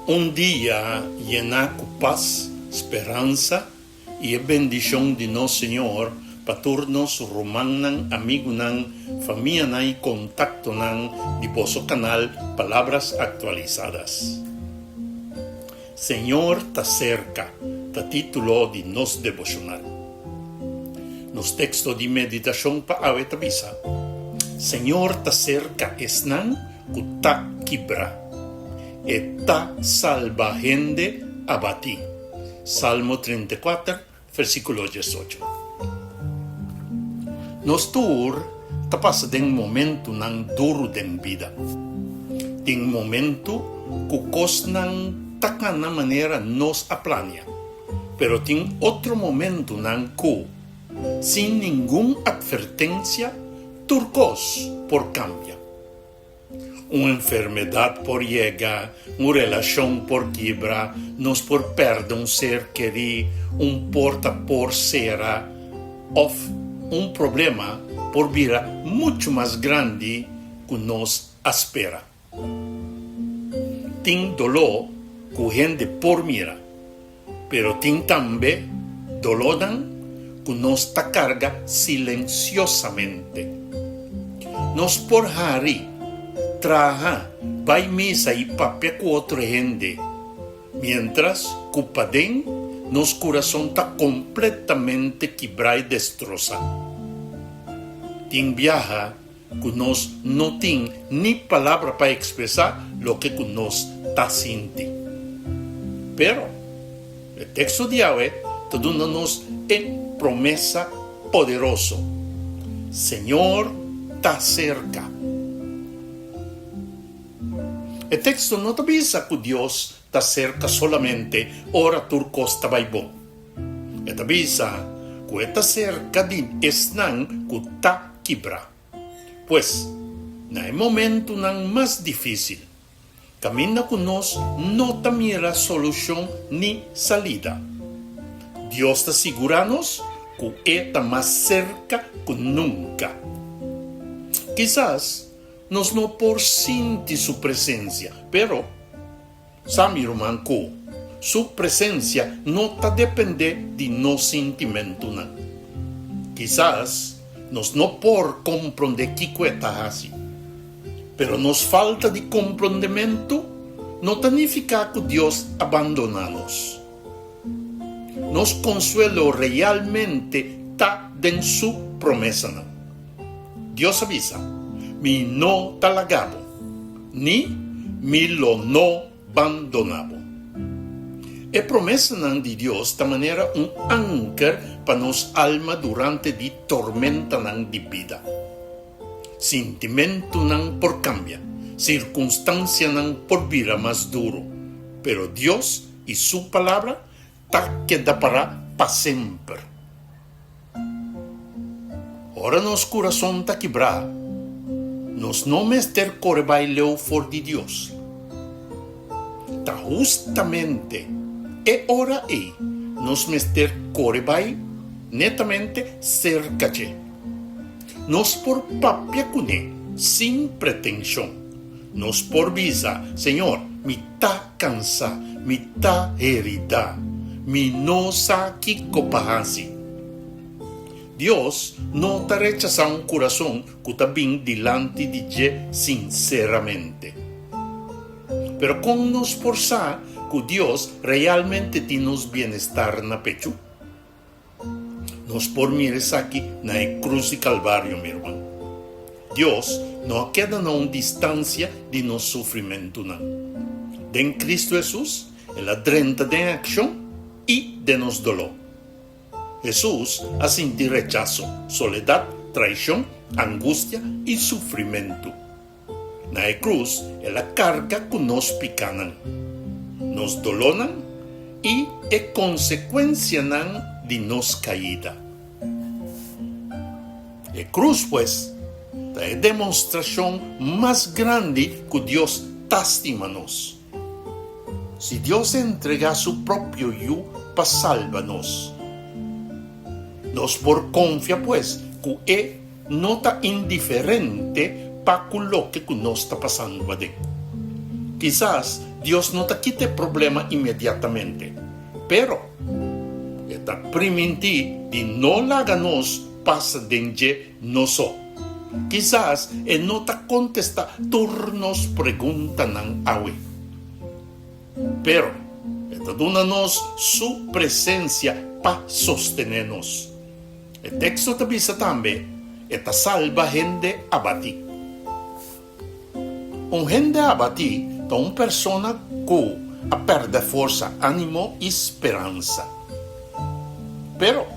Un dia yená ku pas, speransa i e bendishon di nos Señor pa tur nos rumannan, amigunan, famianan i kontaktonan di boso kanal Palabras Actualizadas. Señor ta serka ta título di nos deboshonal. Nos teksto di meditashon pa awe ta bisa, Señor ta serka esnan ku ta kibrá. E ta salba hende abatí. Salmo 34, versíkulo 18. Nos tur ta pasa den momentunan duru den bida. Tin momentu ku kosnan ta kana manera nos a plania, pero tin otro momentunan ku, sin ningun atvertensia, tur kos por kambia. Un enfermedat por yega, un relashon por kibra, nos por pèrdè un ser kerí, un porta por sera òf un problema por bira muchu mas grandi ku nos a spera. Tin doló ku hende por mira. Pero tin tambe dolónan ku nos ta karga silensiosamente. Nos por hari, traha, bai misa i papia ku otro hende, miéntras ku paden nos kurason ta kompletamente kibrá i destrosá. Tin biaha ku nos no tin ni palabra pa ekspresá loke ku nos ta sinti. Pero, e teksto di awe ta duna nos e promesa poderoso, Señor ta serka. E teksto no ta bisa ku Dios ta serka solamente ora tur kos ta bai bon. E ta bisa ku e ta serka di esnan ku ta kibrá. Pues, na e momentunan mas difísil, kaminda ku nos no ta mira solushon ni salida, Dios ta sigurá nos ku e ta mas serka ku nunka. Kisas nos no por sinti su presensia, pero Sa mi ruman ku Su presensia no ta dependé di nos sintimentunan. Kisas nos no por komprondé kiko e ta hasi. Pero nos falta di komprondementu no ta nifiká ku Dios a bandoná nos. Nos konsuelo realmente ta den Su promesanan. Dios a bisa, Mi no ta laga bo, ni mi lo no bandoná bo. E promesanan di Dios ta manera un anker pa nos alma durante di tormentanan di bida. Sintimentunan por kambia, sirkunstansianan por bira mas duru, pero Dios i su Palabra ta keda pará pa semper. Ora nos kurason ta kibrá, nos no mester kore bai leu for di Dios. Ta hustamente e ora ei nos mester kore bai netamente serka dje. Nos por papia kuné sin pretenshon. Nos por bisa, Señor, mi ta kansá, mi ta heridá, mi no sa kiko pa hasi. Dios no ta rechasá un kurason ku ta bin dilanti di dje sinseramente. Pero kon nos por sa ku Dios realmente tin nos bienestar na pechu? Nos por mira esaki na e krus di Kalvario, mi ruman. Dios no a keda na un distansia di nos sufrimentunan. Den Kristu Hesus, El a drenta den akshon i den nos doló. Hesus a sinti rechaso, soledat, traishon, angustia i sufrimentu. Na e krus el a karga ku nos pikánan, nos dolónan i e konsekuensianan di nos kaida. E krus, pues, ta e demostrashon mas grandi ku Dios ta stima nos. Si Dios a entregá su propio Yu pa salba nos, nos por konfia, pues, ku e no ta indiferente pa ku loke ku nos ta pasando aden. Kisas Dios no ta kita e problema inmediatamente, pero e ta primintí di no laga nos pasa den dje nos so. Kisas e no ta kontestá tur nos preguntanan awe. Pero e ta duna nos su presensia pa sostené nos. E teksto ta bisa tambe, E ta salba hende abatí. Un hende abatí ta un persona ku a pèrdè forsa, ánimo i speransa. Pero,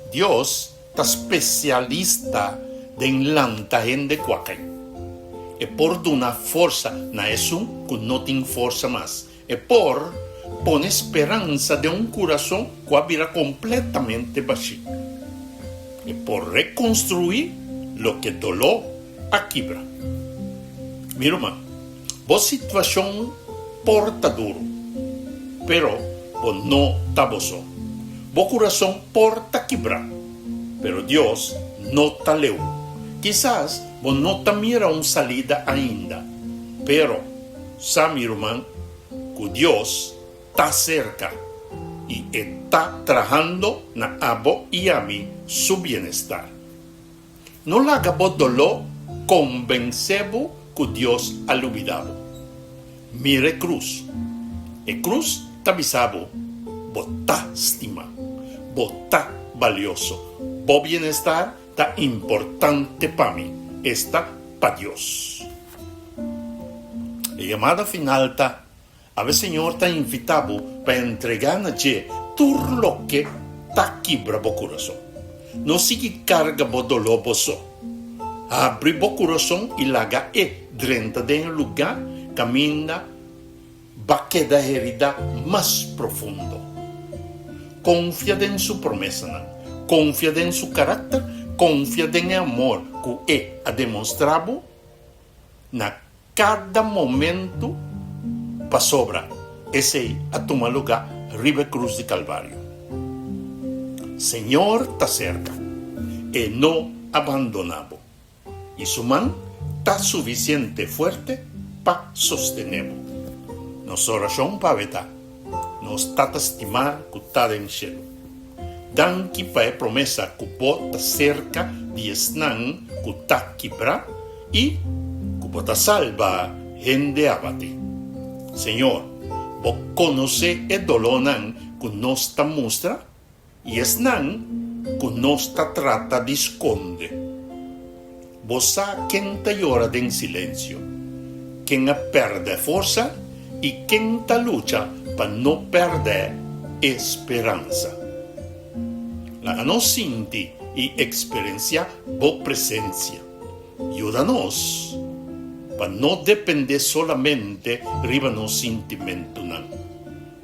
Dios ta spesialista den lanta hende ku a kai. E por duna forsa na esun ku no tin forsa mas. E por pone speransa den un kurason ku a bira kompletamente bashí. E por rekonstruí loke doló a kibra. Mi ruman, bo situashon por ta duru, pero bo no ta bo so. Bo kurason por ta kibrá, pero Dios no ta leu. Kisas bo no ta mira un salida ainda, pero sa, mi ruman, ku Dios ta serka i e ta trahando na abo i ami su bienestar. No laga bo doló konbensé bo ku Dios a lubidá bo. Mira e krus. E krus ta bisa bo, Bo ta stimá. Bo ta balioso. Bo bienestar ta importante pa mi, esta pa Dios. E yamada final ta, Awe Señor ta invitá bo pa entregá na dje tur loke ta kibra bo kurason. No sigui karga bo doló bo so. Habri bo kurason i laga e drenta den e lugá kaminda ba keda heridá mas profundo. Konfia den su promesanan, konfia den su karakter, konfia den e amor ku e a demostrá bo na Kada momentu pasobra esei a tuma lugá riba e krus di Kalvario. Señor ta serka, e no a bandoná bo, i su man ta sufisiente fuerte pa sostené bo. Nos orashon pa awe ta, Nos Tata stimá ku ta den shelu, danki pa e promesa ku bo ta serka di esnan ku ta kibrá I ku bo ta salba hende abatí. Señor, bo konosé e dolónan ku nos ta mustra i esnan ku nos ta trata di skonde. Bo sa ken ta yora den silensio, ken a pèrdè forsa i ken ta lucha pa no pèrdè e speransa. Laga nos sinti i eksperensiá bo presensia. Yuda nos pa no dependé solamente riba nos sintimentunan,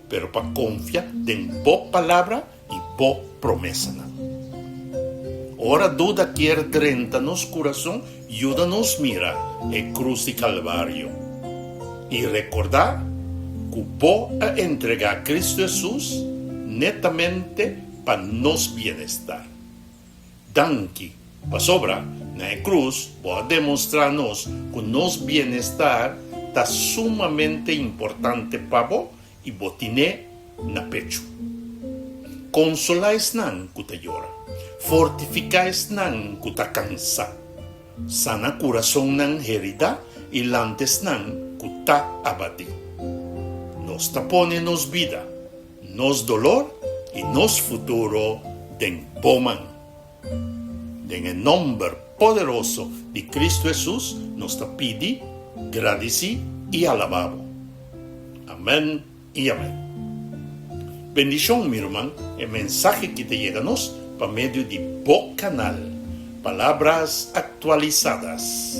pero pa konfia den Bo Palabra i Bo promesanan. Ora duda kier drenta nos kurason, yuda nos mira e krus di Kalvario i rekordá ku Bo a entregá Kristu Hesus netamente pa nos bienestar. Danki, pasobra na e krus bo a demostrá nos ku nos bienestar ta sumamente importante pa bo i bo tin'é na pechu. Konsolá esnan ku ta yora, fortifiká esnan ku ta kansá, sana kurasonnan heridá i lanta esnan ku ta abatí. Nos ta pone nos bida Nos dolor i nos futuro den bo man. Den e nomber poderoso di Cristo Hesus nos ta pidi, gradisi i alaba bo. Amen i amen. Bendicion mi ruman, e mensahe ki ta yega nos pa medio di bo canal Palabras Actualizadas.